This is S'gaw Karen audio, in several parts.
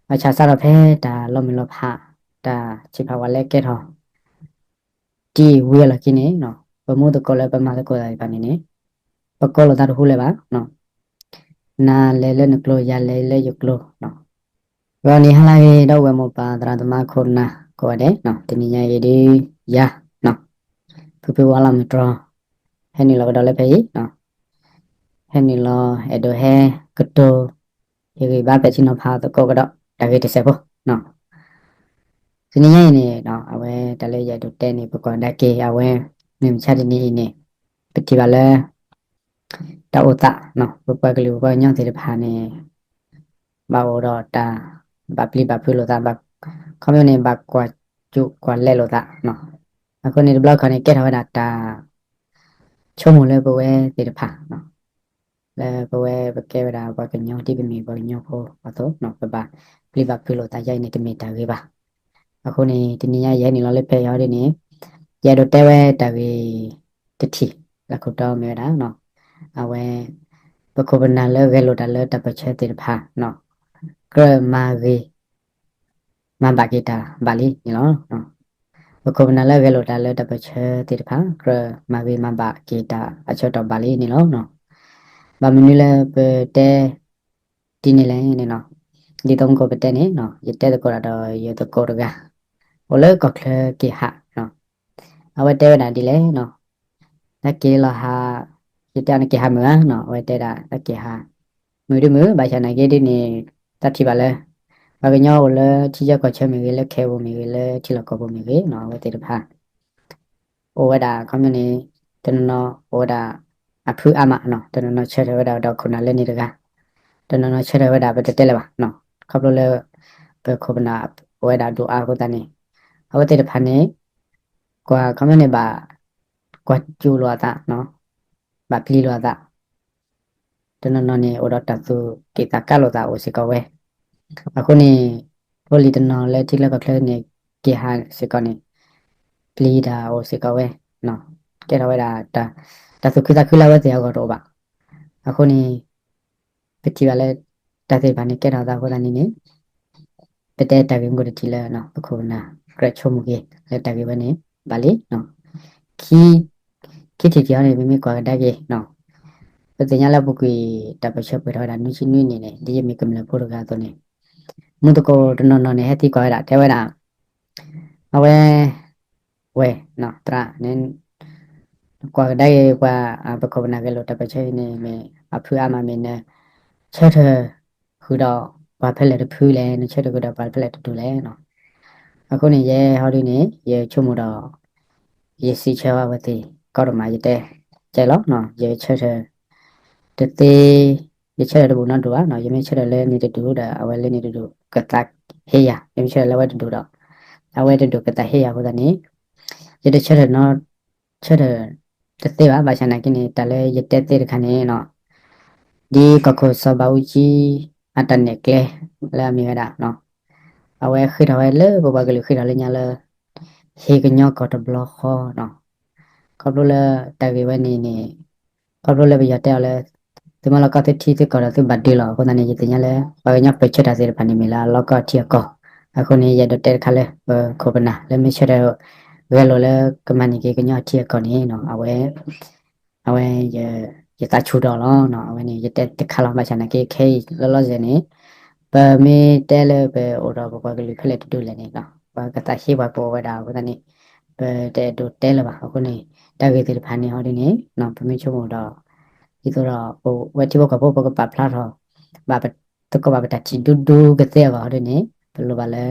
ဘၣ်ဆၣ်စးထီၣ်ဖဲတၢ်လီၤမုၢ်လီၤဖး တၢ်ဆံးဖးဝးလဲကဲထီၣ် တံၢ်ဝံၤအလီၢ်ခံန့ၣ် ပမူသကိးလၢပမၤသကိးသးသ့ၣ်တဖၣ်န့ၣ်န့ၣ် ပကိးလိာ်သးတဟူလၢၤဘၣ်. နၤလဲၤလၢနကျိၤ ယၤလဲၤလၢယကျိၤ ဂီၤနံၤဟါလၢအဂ့ၤ ဒီပုၢ်ဝဲၢ်မိၢ်ပၢ်သရၣ်သမါခိၣ်နၢ်ကိးဂၤဒဲး, တနံၤညါအံၤဒုး ယၤ ဖုဖုဝါလီၤမုၢ်တြီၤ ဟဲနုာ်လီၤကဒီးလၢဖဲအံၤ ဟဲနုာ်လီၤအဲၣ်ဒိးဟဲကတိၤ ဟ့ၣ်ဂံၢ်ဘါပဲာ်ထံနီၤဖးသကိးကဒီး တၢ်ဂ့ၢ်တစဲးဖိ တနံၤညါအံၤန့ၣ် အဝဲတၢ်လၢယအဲၣ်ဒိးတဲန့ၣ် ပကွၢ်ကဒါက့ၤ အဝဲ မုၢ်မဆါတနံၤအံၤန့ၣ် ပထံၣ်ဘၣ်လၢ တၢ်အိၣ်သး ပပှၤကလုာ်ပပှၤကညီသ့ၣ်တဖၣ်န့ၣ် ဘၣ်အိၣ်ဒီးတၢ် ဘၣ်ပျံၤဘၣ်ဖုးလိာ်သး ခီဖျိန့ၣ် ဘၣ်ကွၢ်စူၣ်ကွၢ်လဲလိာ်သး အဃိန့ၣ် တဘျီခီန့ၣ် ကဲထီၣ်ဝဲဒၣ်တၢ် ဆိကမိၣ်လၢပဝဲသ့ၣ်တဖၣ် လၢပဝဲပကဲဝဲဒၣ်ပှၤကညီ ဒ်ပမ့ၢ်ပှၤကညီဖိအသိး ပဘၣ်ပျံၤဘၣ်ဖုးလိာ်သး ယၤအံၤန့ၣ် တမ့ၢ်တၢ်ဂ့ၤဘၣ်. အဃိန့ၣ် တနံၤညါယဟဲနုာ်လီၤလၢဖဲအံၤဒ်န့ၣ် ယအဲၣ်ဒိးတဲဝဲတၢ်ဂ့ၢ်တထံၣ် လၢခိၣ်တီမ့ၢ်ဝဲဒၣ် အဝဲ ပခိၣ်ပနၢ်လၢဂဲၤလိာ်တၢ်လၢတၢ်ပၢၢ်ဆၢသ့ၣ်တဖၣ် ကြၢးမၤဂ့ၤ မၤဘၣ်က့ၤတၢ်ဘၣ်လံန့ၣ်လီၤ. ပခိၣ်ပနၢ်လၢဂဲၤလိာ်တၢ်လၢတၢ်ပၢၢ်ဆၢသ့ၣ်တဖၣ် ကြၢးမၤဂ့ၤမၤဘၣ်က့ၤတၢ်အဆၢကတီၢ်ဘၣ်လံန့ၣ်လီၤ. ဘၣ်မနုၤလၢပတဲဒ်န့ၣ်လဲၣ်န့ၣ် ဒ်သိးမုၢ်ကိၣ်ပတဲန့ၣ် ယတဲသကိးတၢ်ဒီးယသကိးတဂၤ အိၣ်လၢကီၢ်ချၢက့ၤဟး အဝဲတဲဝဲဒၣ်ဒ်လဲၣ် တၢ်က့ၤလီၤဟး ယတဲအီၤနက့ၤဟးမုာ်ဧါနီၤ အဝဲတဲဒၣ်တၢ်က့ၤဟး မုာ်ဒုမုာ် ဘၣ်ဆၣ်နာ်က့ဒ်န့ၣ် တၢ်ထံၣ်ဘၣ်လၢ ပှၤကညီအိၣ်လၢထံဆၢကီၢ်ဆၢမ့ၢ်ဂ့ၤ လၢခဲပူၤမ့ၢ်ဂ့ၤ လၢထံလီၢ်ကီၢ်ပူၤမ့ၢ်ဂ့ၤနီၤ အဝဲသ့ၣ်တဖၣ် အိၣ်ဝဲဒၣ်ခီပညီန့ၣ် တနီၤနီၤအိၣ်ဝဲဒၣ် အဖုအါမးနီၤ တနီၤနီၤဆၢထၢၣ်ဝဲဒၣ်ဒီးခိၣ်နၢ်လၢန့ၣ်တဂၤ တနီၤနီၤဆၢထၢၣ်ဝဲဒၣ်ပတတဲလၢၤဘၣ်နီၤ ခီဖျိလၢ ပခိၣ်ပနၢ်အိၣ်ဝဲဒၣ်ဒိၣ်အါအဃိသတးန့ၣ် အဝဲသ့ၣ်တဖၣ်န့ၣ် ကွၢ်ခီပညီန့ၣ်ဘၣ် ကွၢ်စူၣ်လိာ်အသး ဘၣ်ပျံၤလိာ်အသး တနီၤနီၤန့ၣ် အိၣ်ဒီးတၢ်သူၣ်က့ၣ်သးကါလိာ်သးအိၣ်စ့ၢ်ကီးဝဲ အဃိန့ၣ် ဖိလံၤတနီၤလၢထံချၢကီၢ်ချၢန့ၣ် က့ၤဟးစ့ၢ်ကီးန့ၣ် ပျံၤတၢ်အိၣ်စ့ၢ်ကီးဝဲ ကဲထီၣ်ဝဲဒၣ် တၢ်သူၣ်ခုသးခုလၢအဝဲသ့ၣ်အဂီၢ်တအိၣ်ဘၣ်. အဃိန့ၣ် ပထံၣ်ဘၣ်လၢ တၢ်သ့ၣ်တဖၣ်န့ၣ် ကဲထီၣ်သးအဃိသတးန့ၣ်န့ၣ် ပတဲတၢ်ဂ့ၢ်မုၢ်ကိၣ်တထံၣ်လၢ ပခိၣ်ပနၢ် ကြၢးဆိကမိၣ်က့ၤ လၢတၢ်ဂ့ၢ်ဝဲန့ၣ် ဘၣ်လံ ခံထံၣ်တထံၣ်အံၤန့ၣ် ပမ့ၢ်ကွၢ်ကဒါက့ၤ ပသ့ၣ်ညါလၢအပူၤကွံာ် တၢ်ပၢၢ်ဆၢပှဲၤထီၣ်ဝဲဒၣ်နွံဆံနွံနံၣ်န့ၣ် ဒ်ယမ့ၢ်ကမျၢၢ်ဖိတဂၤအသိးန့ၣ် မူသကိးတနီၤနီၤန့ၣ် ဟဲသံကွၢ်ဝဲဒၣ် တဲဝဲဒၣ် အဝဲ ဝဲၢ် သရၣ်န့ၣ် ကွၢ်ကဒါက့ၤပှၤ ပခိၣ်ပနၢ်ဂဲၤလိာ်တၢ်ပၢၢ်ဆၢအံၤန့ၣ် မ့ၢ်အဖုအါမးမ့ၢ်န ဆၢထၢၣ် ဃုာ်ဒီးပှၤဖဲလဲၣ်တဖုလဲၣ် နဆၢထၢၣ်ဃုာ်ဒီးပှၤဖဲလဲၣ်တဒူၣ်လဲၣ်နီၤ. အဃိန့ၣ် ယဲဟီဒုန့ၣ် ယဆိကမိၣ်ဒီး ယစံးဆၢအဝဲသ့ၣ် ကီဒိၣ်မး ယတဲ ကဲလီၤ ယဆၢထၢၣ် တသ့ ယဆၢထၢၣ်တဘူၣ်နီတဒူၣ်ဘၣ်နီၤ ယမ့ၢ်ဆၢထၢၣ်လၢန့ၣ်တဒူၣ်ဒီး အဝဲလၢန့ၣ်တဒူၣ် ကသးဟ့ယၤ ယမ့ၢ်ဆၢထၢၣ်လၢအဝဲတဒူၣ်ဒီး အဝဲတဒူၣ်ကသးဟ့ယၤအဃိသတးန့ၣ် ယတဆၢထၢၣ်နီ ဆၢထၢၣ်တသ့ဘၣ် ဘၣ်ဆၣ်နာ်က့န့ၣ် တၢ်လၢယတဲသ့တခါန့ၣ်နီၤ ဒ်ကီၢ်ခိၣ်စီၤဘးအူကၠံ အတၢ်နဲၣ်ကျဲ လၢအမ့ၢ်ဝဲဒၣ် အဝဲဃ့ထီၣ်ဝဲလၢပပှၤကလုာ်ဃ့ထီၣ်လၢညါလၢ ဟ့ၣ်ကညီကီၢ်တဘျီဃီနီၤ ခီဖျိလၢတၢ်ဂ့ၢ်ဝဲန့ၣ်န့ၣ် ခီဖျိလၢပယီၤတဲအီၤလၢ သုမ့ၢ်လီၢ်ကီၢ်သုထံသုကီၢ်ဒီးသုဘၣ်ဒုးလီၤ အဃိသတးန့ၣ် ယသ့ၣ်ညါလၢ ပှၤကညီပၢၢ်ဆၢတၢ်သ့ၣ်တဖၣ်န့ၣ် မ့ၢ်လၢအလီၢ်ကီၢ်ထံအကီၢ် အဃိန့ၣ် ယအဲၣ်ဒိးတဲတခါလၢ ပခိၣ်ပနၢ်လၢမ့ၢ်ဆၢထၢၣ် ဂဲၤလိာ်လၢကမၤန့ၢ်က့ၤကညီထံအကီၢ်န့ၣ်နီၤ အဝဲ အဝဲ ယသးဆူၣ်ထီၣ်လီၤနီၤ အဝဲန့ၣ် ယတဲတခါလီၤ ဘၣ်ဆၣ်နာ်က့ခဲအံၤလီၤလီၤဆဲးန့ၣ် ပမ့ၢ်တဲလၢပအိၣ်ဒီးပပှၤကလုာ်ဖဲလဲၣ်တဒူၣ်လဲၣ်န့ၣ်နီၤ ပှၤကသးဟ့ပှၤကအိၣ်ဝဲဒၣ်အဃိသတးန့ၣ် ပတအဲၣ်ဒိးတဲလၢၤဘၣ် အဃိန့ၣ် တၢ်ဂ့ၢ်သ့ၣ်တဖၣ်န့ၣ်ဟီဒ်န့ၣ် ပမ့ၢ်ဆိကမိၣ်ဒီး ဒ်သိးဒီးပဝဲထံဖိကီၢ်ဖိ ပကပာ်ဖျါထီၣ် ဘၣ်ပသကိးဘၣ်ပတၢ်ထံၣ်ဒူဒူကသ့အဂီၢ်ဟီဒ်န့ၣ် ပလိၣ်ဘၣ်လၢ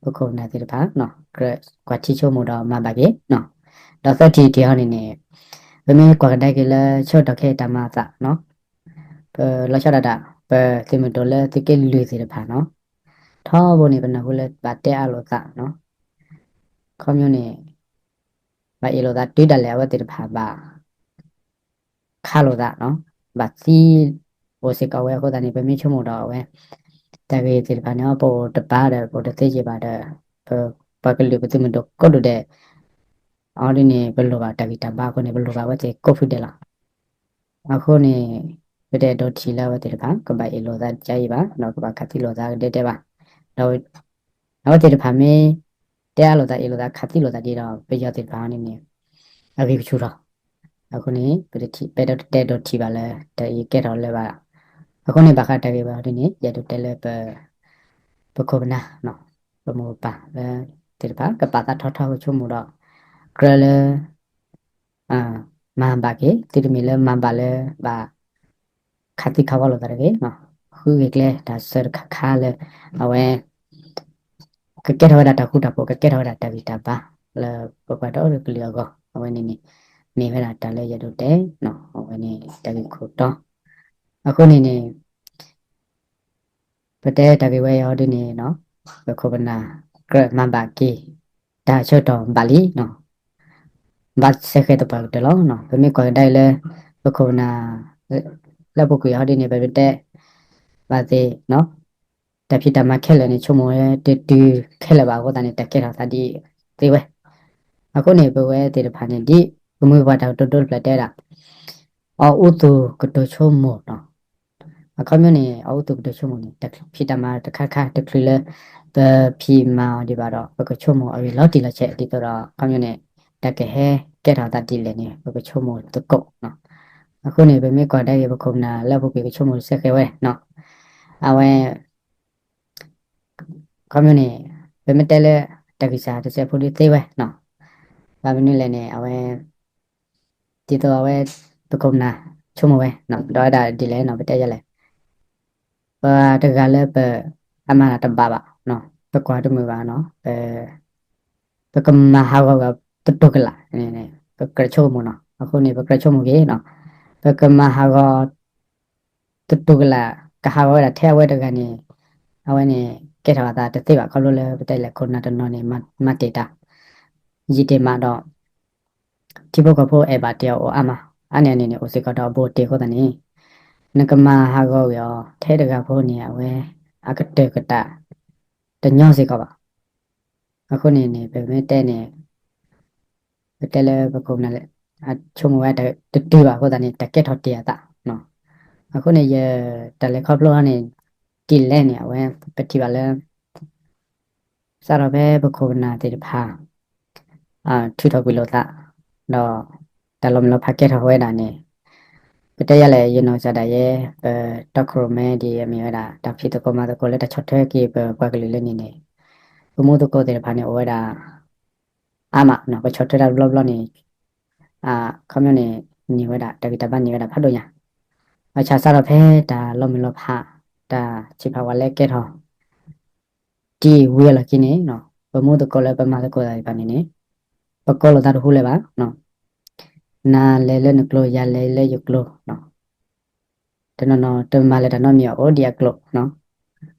ပခိၣ်ပနၢ်သ့ၣ်တဖၣ် ကြၢးကွၢ်ထံဆိကမိၣ်ဒီးမၤဘၣ်က့ၤ ဒီးသၢထံၣ်တထံၣ်ဟီန့ၣ်န့ၣ် ပမ့ၢ်ကွၢ်ကဒါက့ၤလၢဆၢကတီၢ်ခဲအံၤတၢ်မၤအသးနီၤ ပလီၤဆီဒၣ်တၢ် ပသုးမုၢ်ဒိၣ်လၢသုးက့လွံၢ်သ့ၣ်တဖၣ်နီၤ ထီဘိန့ၣ် ပနၢ်ဟူလၢဘၣ်တဲအါလိာ်သးနီၤ ခီပညီန့ၣ် ဘၣ်အ့ၣ်လိာ်သးတုၤဒၣ်လဲာ်အဝဲသ့ၣ်တဖၣ်ဘၣ် ခးလိာ်သးနီၤ ဘၣ်သံ အိၣ်စ့ၢ်ကီးဝဲအဃိသတးန့ၣ် ပမ့ၢ်ဆိကမိၣ်ဒီးအဝဲ တၢ်ဂ့ၢ်သ့ၣ်တဖၣ်န့ၣ် ပအိၣ်တပၤဒီး ပအိၣ်တသ့က့ၤဘၣ်ဒီး ပပှၤကလုာ်ပသုးမုၢ်ဒိၣ်ကိးဒူၣ်ဒဲး အီၤဒ်န့ၣ် ပလိၣ်ဘၣ်တၢ်ဂံၢ်တၢ်ဘါအဃိန့ၣ် ပလိၣ်ဘၣ်အဝဲသ့ၣ်ကိးဖုဒဲးလီၤ. အဃိန့ၣ် ပတအဲၣ်ဒိးထံၣ်လၢအဝဲသ့ၣ်တဖၣ် ကဘၣ်အ့ၣ်လိာ်သးဒ်အံၤဘၣ် ဒီးကဘၣ်ခးသံလိာ်သးကဒဲဒဲးဘၣ်. ဒီး အဝဲသ့ၣ်တဖၣ်မ့ၢ် တဲအၢလိာ်သးအ့ၣ်လိာ်သးခးသံလိာ်သးဒ်ဒီး ပယီၤသ့ၣ်တဖၣ်န့ၣ်န့ၣ် အဂံၢ်ကဆူၣ်ထီၣ်. အဃိန့ၣ် ပတတဲဒိးထံၣ်ဘၣ်လၢတၢ်အံၤကဲထီၣ်လၢၤဘၣ်. အဃိန့ၣ် ဘၣ်ဃးတၢ်ဂ့ၢ်ဝဲအီၤဒ်န့ၣ် ယအဲၣ်ဒိးတဲလၢ ပခိၣ်ပနၢ် ပမိၢ်ပပၢ်လၢ သ့ၣ်တဖၣ် ကပာ်သးထီထီကဆိကမိၣ်ဒီး ကြၢးလၢ မၤဘၣ်က့ၤ သုတမ့ၢ်လၢမၤဘၣ်လၢ ဘၣ်ခးသံခးဝီလိာ်သးတဂ့ၤ, ဃုဂ့ၤကျဲတၢ်စၢတခါခါလၢ အဝဲ ကကဲထီၣ်ဝဲဒၣ်တၢ်ဃူတၢ်ဖိး ကကဲထီၣ်ဝဲဒၣ်တၢ်ဂံၢ်တၢ်ဘါ လၢပပှၤဒီတကလုာ်အဂီၢ် အဝဲန့ၣ်န့ၣ် မ့ၢ်ဝဲဒၣ်တၢ်လၢယအဲၣ်ဒိးတဲ အဝဲန့ၣ်တၢ်ဂ့ၢ်ခိၣ်တီ အဃိန့ၣ်န့ၣ် ပတဲတၢ်ဂ့ၢ်ဝဲအံၤဒ်န့ၣ် ပခိၣ်ပနၢ် ကြၢးမၤဘၣ်က့ၤ တၢ်ဆၢကတီၢ်ဘၣ်လံ ဘၣ်စဲဃဲသပှၢ်ကတၢၢ်လီၤ. ပမ့ၢ်ကွၢ်ကဒါအံၤလၢ ပခိၣ်ပနၢ် လၢပူၤကွံာ်အီၤဒ်န့ၣ် ပမ့ၢ်တဲ ဘၣ်သ့ၣ် တၢ်ဖံးတၢ်မၤခဲလၢာ်န့ၣ် ဆိကမိၣ်ဝဲတတုၤခဲလၢာ်ဘၣ်အဃိသတးန့ၣ် တၢ်ကဲထီၣ်သးဒ်သ့ဝဲ. အဃိန့ၣ် ပဝဲသ့ၣ်တဖၣ်န့ၣ် ဒ်ပမုၢ်ပှၤတၢ်ကတိၤဒိတဖျၢၣ်တဲဝဲဒၣ် အီၣ်အူသူၣ်ကတိၤဆိကမိၣ်နီၤ. အခီပညီန့ၣ် အီၣ်အူသူၣ်ကတိၤဆိကမိၣ်န့ၣ် တၢ်ဖံးတၢ်မၤတခါခါတချုးလၢ ပဖံးမၤအီၤဒံးဘၣ်ဒီး ပကဆိကမိၣ်အဂ့ၢ်လီၤတံၢ်လီၤဆဲး ဒ်သိးဒီး အခီပညီန့ၣ် တၢ်ကဟဲကဲထီၣ်သးဒ်လဲၣ်န့ၣ် ပကဆိကမိၣ်သကိးနီၤ. အဃိန့ၣ် ပမ့ၢ်ကွၢ်ကဒါက့ၤ ပခိၣ်ပနၢ်လၢအပူၤကွံာ်ကဆိကမိၣ်စဲဃဲဝဲနီၤ. အဝဲ အခီပညီန့ၣ် ပမ့ၢ်တဲလၢ တၢ်ဂံၢ်စၢ်တစဲးဖိဒ်သ့ဝဲနီၤ. ဘၣ်မနုၤလဲၣ်န့ၣ် အဝဲ ဒ်သိးအဝဲ ပခိၣ်ပနၢ်ဆိကမိၣ်ဝဲ ဒီးဝဲဒၣ်ဒ်လဲၣ်နီၤ ပတဲယဲလဲၣ် ပှၤတဂၤလၢပ အမၤတၢ်တဘၣ်ဘၣ်နီၤ ပကွၢ်တမုာ်ဘၣ်နီၤ ပ ပကမၤဟးဂီၤဝဲတတူၢ်ကလာ်န့ၣ် ပကြၢးဆိကမိၣ်နီၤ. အဃိန့ၣ် ပကြၢးဆိကမိၣ်က့ၤနီၤ ပကမၤဟးဂီၤ တတူၢ်ကလာ် ကဟးဂီၤဝဲဒၣ်ထဲအဝဲတဂၤန့ၣ် အဝဲန့ၣ် ကဲထီၣ်အသးတသ့ဘၣ် ခီဖျိလၢပတဲလဲၣ် ခိၣ်နၢ်တနီၤန့ၣ် မၤတ့ၢ်တၢ် ယံာ်တ့ၢ်မးဒီး ထံဖိကီၢ်ဖိအဲၣ်ဘၣ်တ့ၢ်အီၤအိၣ်အါမး အါန့ၢ်အန့ၣ်န့ၣ် အိၣ်စ့ၢ်ကီးဒီးအဘူးအတံၢ်အဃိသတးန့ၣ် နကမၤဟးဂီၤကွံာ်အီၤ ထဲတဂၤဖိန့ၣ် အဝဲ အကတၢၢ်ကတၢၢ် တညီစ့ၢ်ကီးဘၣ်. အဃိန့ၣ်န့ၣ် ပမ့ၢ်တဲန့ၣ် ပတဲလၢပခိၣ်ပနၢ် ဆိကမိၣ်ဝဲတတုၤဘၣ်အဃိသတးန့ၣ် တၢ်ကဲထီၣ်တ့ၢ်အသး အဃိန့ၣ် ယတၢ်လဲၤခီဖျိန့ၣ် ဒ်လဲၣ်န့ၣ် အဝဲ ပထံၣ်ဘၣ်လၢ စးထီၣ်ဖဲပခိၣ်ပနၢ်သ့ၣ်တဖၣ် ထုးထီၣ်ကွံာ်လိာ်သး ဒီး တၢ်လီၤမုၢ်လီၤဖးကဲထီၣ်ဝဲဒၣ်န့ၣ် ပတဲယဲလဲၣ် ယနီၢ်ကစၢ်ဒၣ်ယဲ ပတီခိၣ်ရိၣ်မဲဒ်အမ့ၢ်ဝဲဒၣ် တၢ်ဖံးသကိးမၤသကိးလၢတၢ်ဆီၣ်ထွဲက့ၤပပှၤကလုာ်လၢန့ၣ်န့ၣ် ပမူသကိးသ့ၣ်တဖၣ်န့ၣ် အိၣ်ဝဲဒၣ် အါမးနီၤ ပဆီၣ်ထွဲတၢ်တဘျီဘျီန့ၣ် အခီပညီန့ၣ် န့ၢ်ဝဲဒၣ် တၢ်ဂံၢ်တၢ်ဘါန့ၢ်ဝဲဒၣ်ဖးဒိၣ်ညါ ဘၣ်ဆၣ်စးထီၣ်ဖဲတၢ်လီၤမုၢ်လီၤဖး တၢ်ဆံးဖးဝးလဲကဲထီၣ် တံၢ်ဝံၤအလီၢ်ခံန့ၣ် ပမူသကိးလၢပမၤသကိးသ့ၣ်တဖၣ်န့ၣ်န့ၣ် ပကိးလိာ်သးတဟူလၢၤဘၣ် နၤလဲၤလၢနကျိၤ ယၤလဲၤလၢယကျိၤ တနီၤနီၤ တမၤလၢၤတၢ်နီတမံၤဘၣ် အိၣ်ဒံးအကျိၤ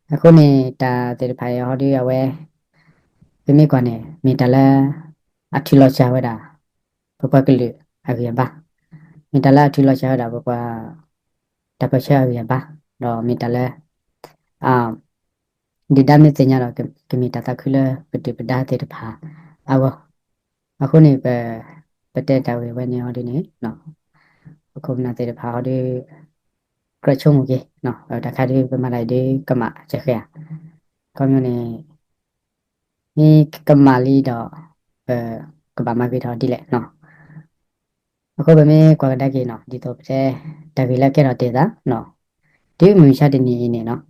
အဃိန့ၣ် တၢ်သ့ၣ်တဖၣ်အံၤဟီဒုအဝဲ ပမ့ၢ်ကွၢ်န့ၣ် မ့ၢ်တၢ်လၢ အထုးလီၤစှၤဝဲဒၣ် ပပှၤကလုာ်အဂံၢ်အဘါ, မ့ၢ်တၢ်လၢအထုးလီၤစှၤဝဲဒၣ်ပပှၤ တၢ်ပၢဆှၢအဂံၢ်အဘါ, ဒီးမ့ၢ်တၢ်လၢ ဒုၣ်ဒါမ့ၢ်သ့ၣ်ညါဒီး ကမ့ၢ်တၢ်သးခုလၢပဒုၣ်ပဒါသ့ၣ်တဖၣ်အဂီၢ်, အဃိန့ၣ် ပ ပတဲတၢ်ဂ့ၢ်ဝဲန့ၣ်ဟီဒုန့ၣ် ပခိၣ်ပနၢ်သ့ၣ်တဖၣ်ဟီဒု ကြၢးဆိကမိၣ်က့ၤ, တၢ်ခါဒုပမၤတၢ်အံၤဒုကမၣ်စဲဃဲဧါ, ခီပညီန့ၣ် မ့ၢ်ကမၣ်လံဒီး ပကဘၣ်မၤဂ့ၤထီၣ်ဒ်လဲၣ်နီၤ. အဃိပမ့ၢ်ကွၢ်ကဒါက့ၤနီၤ ဒ်သိးပတဲ တၢ်ဂ့ၢ်လၢကဲထီၣ်တ့ၢ်သးနီၤ, တုၤမုၢ်မဆါတနံၤအံၤန့ၣ်နီၤ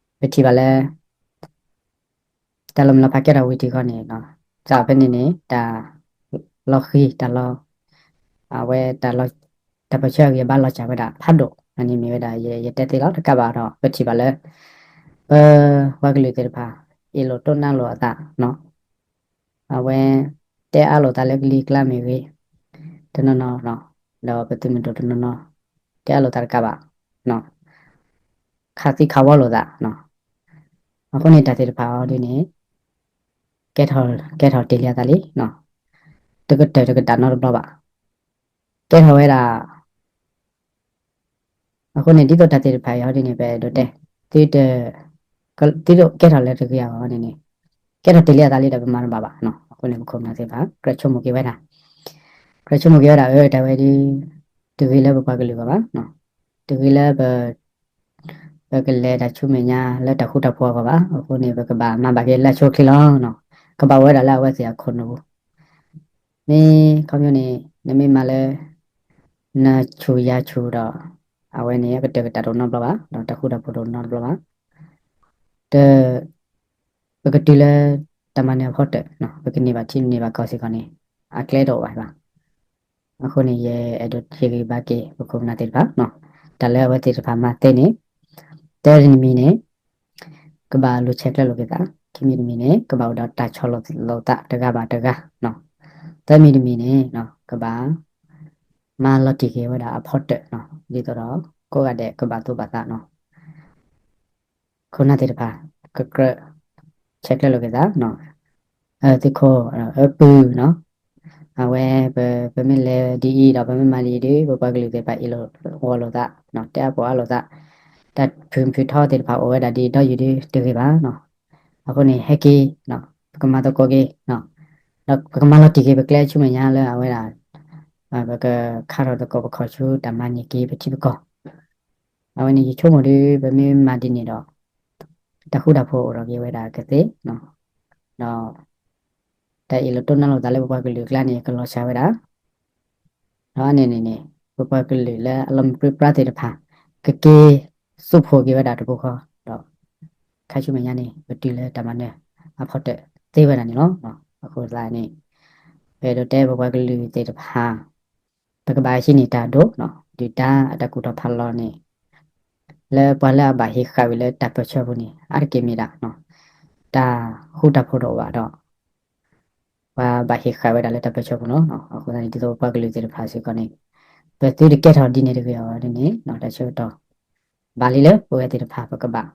ပထံၣ်ဘၣ်လၢ တၢ်လီၤမုၢ်လီၤဖးကဲထီၣ်ဝံၤတံၢ်ဃီန့ၣ်နီၤ, စးဖဲန့ၣ်န့ၣ် တၢ်လီၤဃံၤ တၢ်လီၤ အဝဲ တၢ်ပၢဆှၢအဂံၢ်အဘါလီၤစှၤဝဲဒၣ်ဖးဒိၣ်န့ၣ်မ့ၢ်ဝဲဒၣ် ယတဲသ့လီၤ တကးဘၣ်ဒီး ပထံၣ်ဘၣ်လၢ ပပှၤကလုာ်သ့ၣ်တဖၣ် အ့ၣ်လိာ်တိၢ်နါလိာ်အသးနီၤ, အဝဲ တဲအါလိာ်သးလၢကလံၤကျါမ့ၢ်ဂ့ၤ, တနီၤနီၤ ဒီးပသုးမုၢ်ဒိၣ်တနီၤနီၤ တဲအါလိာ်သးတကးဘၣ် ခးသံခးဝီလိာ်သးနီၤ, အဃိန့ၣ် တၢ်သ့ၣ်တဖၣ်အီၤဒ်န့ၣ် ကဲထီၣ် ကဲထီၣ်တ့ၢ်လံအသးလံနီၤ, တကတၢၢ်တကတၢၢ်နီတဘျီဘၣ်, ကဲထီၣ်ဝဲဒၣ် အဃိန့ၣ် ဒ်သိးတၢ်သ့ၣ်တဖၣ်အံၤဟီဒ်န့ၣ် ပအဲၣ်ဒိးတဲ သုတ သုတကဲထီၣ်လၢတဂ့ၤအဂီၢ်န့ၣ်န့ၣ် ကဲထီၣ်တ့ၢ်လံအသးလံဒီးပမၤတဘၣ်ဘၣ်နီၤ, အဃိန့ၣ် ပခိၣ်ပနၢ်သ့ၣ်တဖၣ် ကြၢးဆိကမိၣ်က့ၤဝဲဒၣ်, ကြၢးဆိကမိၣ်က့ၤဝဲဒၣ် အၢ တၢ်ဝဲဒု တဂ့ၤလၢပပှၤကလုာ်အဂီၢ်ဘၣ်, တဂ့ၤလၢပ ပကလဲၤတၢ်ဆူမဲာ်ညါလၢတၢ်ဃူတၢ်ဖိးအဂီၢ်ဘၣ်. အဃိန့ၣ် ပကဘၣ်မၤဘၣ်က့ၤလၢအဆိအချ့လီၤ. ကဘၣ်အိၣ်ဝဲဒၣ်လၢအဝဲသ့ၣ်အခိၣ်နူာ်ပူၤ, မ့ၢ်ခီဖျိန့ၣ် နမ့ၢ်မၤလၢ နဆူၣ်ယၤဆူၣ်ဒီး အဝဲန့ၣ် အကတၢၢ်ကတၢၢ်တအိၣ်နီတဘျီဘၣ်, ဒီးတၢ်ဃူတၢ်ဖိးတအိၣ်နီတဘျီဘၣ်. တၢ် ပကတုၤလၢ တၢ်မၤနၢၤအဖီတၢၢ်, ပကန့ၢ်ဘၣ်ထံန့ၢ်ဘၣ်ကီၢ်စ့ၢ်ကီးန့ၣ် အကျဲတအိၣ်ဘၣ်ဘၣ်. အဃိန့ၣ် ယအဲၣ်ဒိးဟ့ၣ်ဂံၢ်ဘါက့ၤ ပခိၣ်ပနၢ်သ့ၣ်တဖၣ်, တၢ်လၢအဝဲသ့ၣ်တဖၣ်မၤသ့န့ၣ်, တၢ်တမံၤန့ၣ် ကဘၣ်လူၤဆဲးကျၢလိာ်က့ၤသး, ခံမံၤတမံၤန့ၣ် ကဘၣ်အိၣ်ဒီးတၢ်ဆီၣ်လီၤသးတဂၤဘၣ်တဂၤ, သၢမံၤတမံၤန့ၣ် ကဘၣ် မၤလီၤတံၢ်က့ၤဝဲဒၣ်အဖီတၢၢ်, ဒ်သိးဒီး ကိးဂၤဒဲးကဘၣ်သူၣ်ဘၣ်သးနီၤ ခိၣ်နၢ်သ့ၣ်တဖၣ် ကကြၢး ဆဲးကျၢလိာ်က့ၤသး, သုးခိၣ် အပုၢ်နီၤ, အဝဲ ပမ့ၢ်လဲၤဒ်အံၤဒီး ပမ့ၢ်မၤဒ်အံၤဒီး ပပှၤကလုာ်သ့ၣ်တဖၣ်အ့ၣ်လိာ်ဂီၤလိာ်သး, တဲအါပှဲၤအါလိာ်သး, တၢ်ဖုၣ်ဖုၣ်ထီသ့ၣ်တဖၣ်အိၣ်ဝဲဒၣ်ဒ်ဒီးယူၤဒုတဂ့ၤဘၣ်နီၤ. အဃိန့ၣ် ဟဲက့ၤ ပကမၤသကိးက့ၤ, ဒီးပကမၤလီၤတံၢ်က့ၤ ပကျဲဆူမဲာ်ညါလၢအဝဲဒၣ် ပကခါထီၣ်သကိးပခီၣ်ဆူတၢ်မၤန့ၢ်က့ၤပထံပကီၢ်. အဝဲန့ၣ်ယဆိကမိၣ်ဒီး ပမ့ၢ်မၤဒ်န့ၣ်ဒီး တၢ်ဃူတၢ်ဖိးအိၣ်ထီၣ်က့ၤဝဲဒၣ်ကသ့, ဒီး တၢ်အ့ၣ်လိာ်တိၢ်နီၣ်လိာ်သးလၢပပှၤကလုာ်အကျါန့ၣ် ကလီၤစှၤဝဲဒၣ် ဒီးအန့ၣ်န့ၣ်န့ၣ် ပပှၤကလုာ်လၢအလီၤမုၢ်ပြံပြါသ့ၣ်တဖၣ် ကက့ၤစူၢ်ဖှိၣ်က့ၤဝဲဒၣ်တပူၤဃီ, ဒီး ခါဆူမဲာ်ညါန့ၣ် ပတုၤလၢတၢ်မၤနၢၤအဖီတၢၢ်သ့ဝဲဒၣ်န့ၣ်လီၤ. အဃိသတးန့ၣ် ပအဲၣ်ဒိးတဲပပှၤကလုာ်သ့ၣ်တဖၣ် ပကဘၣ်ဟံးန့ၢ်တၢ်ဒိၣ်, ဒုၣ်ဒါအတၢ်ကူၣ်ထီၣ်ဖးလီၤန့ၣ် လၢပှၤလၢအဘၣ်ဟ့ၣ်ဃာ်ဝံၤလၢတၢ်ပၢၢ်ဆၢပူၤန့ၣ် အါတက့ၢ်မ့ၢ်ဒၣ် တၢ်ဃူတၢ်ဖိးတအိၣ်ဘၣ်ဒီး ပှၤဘၣ်ဟ့ၣ်ဃာ်ဝဲဒၣ်လၢတၢ်ပၢၢ်ဆၢပူၤလီၤ. အဃိသတးန့ၣ် ဒ်သိးပပှၤကလုာ်သ့ၣ်တဖၣ်စ့ၢ်ကီးန့ၣ် ပသုတကဲထီၣ်ဒ်န့ၣ်တဂ့ၤအဂီၢ်န့ၣ် တၢ်ဆၢကတီၢ် ဘၣ်လံလၢပဝဲသ့ၣ်တဖၣ် ပကဘၣ်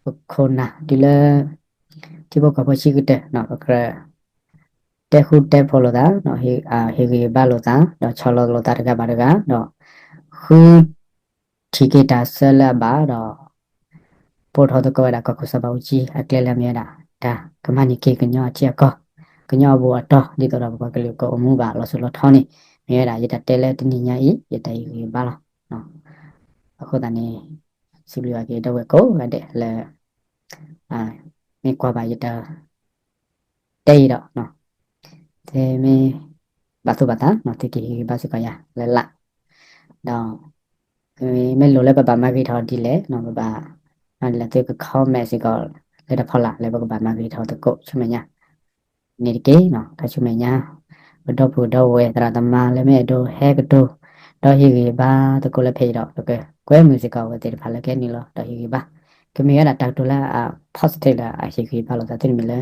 ပခိၣ်နၢ်တုၤလၢ ထံဖိကီၢ်ဖိဆံးကတၢၢ် ပကြၢး တဲဃူတဲဖိးလိာ်သး, ဟ့ၣ်ဂံၢ်ဟ့ၣ်ဘါလိာ်သး, ဒီးဆီၣ်လီၤလိာ်သးတဂၤဘၣ်တဂၤ, ဒီး ဃု ထံၣ်က့ၤတၢ်ဆၢလၢအဘၣ်ဒီး ပိာ်ထီၣ်သကိးဝဲဒၣ်ကီၢ်ခိၣ်စီၤဘးအူကၠံအကျဲလၢအမ့ၢ်ဝဲဒၣ် တၢ်ကမၤန့ၢ်က့ၤကညီအထံအကီၢ်, ကညီအဘူးအတီၢ် ဒ်သိးဒီးပပှၤကလုာ်ကအိၣ်မူဘၣ်လီၤစိၤလီၤထီန့ၣ် မ့ၢ်ဝဲဒၣ်ယတၢ်တဲလၢတနံၤညါအံၤ ယတၢ်ဟ့ၣ်ဂံၢ်ဟ့ၣ်ဘါလီၤ. အဃိသတးန့ၣ် စံးဘျုးဘၣ်က့ၤဒီပုၢ်ဝဲၢ်ကိးဂၤဒဲးလၢ မ့ၢ်ကွၢ်ဘၣ်ယတၢ် တဲအံၤဒီး သုမ့ၢ် ဘၣ်သူၣ်ဘၣ်သး သုကဟ့ၣ်ဂံၢ်ဟ့ၣ်ဘါစ့ၢ်ကီးယၤလၢ like ဒီး မ့ၢ်လိၣ်လၢပဘၣ်မၤဂ့ၤထီၣ်ဒ်လဲၣ်, ပဘၣ်မၤဒ်လဲၣ် သုက comment စ့ၢ်ကီး လၢတၢ်ဖီလာ်လၢပကဘၣ်မၤဂ့ၤထီၣ်သကိးဆူမဲာ်ညါ န့ၣ်တက့ၢ်. ခါဆူမဲာ်ညါ ပဒီပုၢ်ဒီဝဲၢ်သရၣ်သမါလၢမ့ၢ်အဲၣ်ဒိးဟဲကတိၤ ဒီးဟ့ၣ်ဂံၢ်ဟ့ၣ်ဘါသကိးလၢဖဲအံၤဒီး ပကကွဲမုာ်စ့ၢ်ကီးအဝဲသ့ၣ်တဖၣ်လၢကဟဲနုာ်လီၤ ဒီးဟ့ၣ်ဂံၢ်ဟ့ၣ်ဘါ, ကမ့ၢ်ဝဲဒၣ်တၢ်ကတိၤလၢအ positive လၢအဟ့ၣ်ဂံၢ်ဟ့ၣ်ဘါလိာ်သး သုတမ့ၢ်လၢ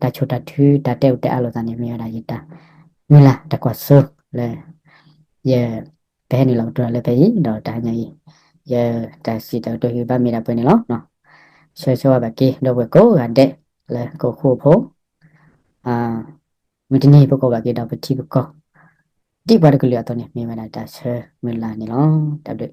တၢ်ဆိၣ်တၢ်ထု တၢ်တဲအူတဲအါလိာ်သးန့ၣ် မ့ၢ်ဝဲဒၣ်ယတၢ်မုၢ်လၢ်တၢ်ကွၢ်စိလၢ ယ ပဟဲနုာ်လီၤကတိၤတၢ်လၢဖဲအံၤ ဒီးတဟါညါအံၤ ယတၢ်စံးတၢ်ကတိၤဟ့ၣ်ဂံၢ်ဟ့ၣ်ဘါမ့ၢ်ဒၣ်ပှဲၤန့ၣ်လီၤ. ဆၢဂ့ၤဆၢဝါဘၣ်က့ၤ ဒီပုၢ်ဝဲၢ်ကိးဂၤဒဲး လၢကအိၣ်ဃူအိၣ်ဖိး မုၢ်တနံၤပကိးဘၣ်က့ၤဒီးပထံပကီၢ် ဒ်ပှၤတကလုာ်အသိးန့ၣ် မ့ၢ်ဝဲဒၣ်တၢ်ဆၢမုၢ်လၢ်န့ၣ်လီၤ. တၢ်ဘျုး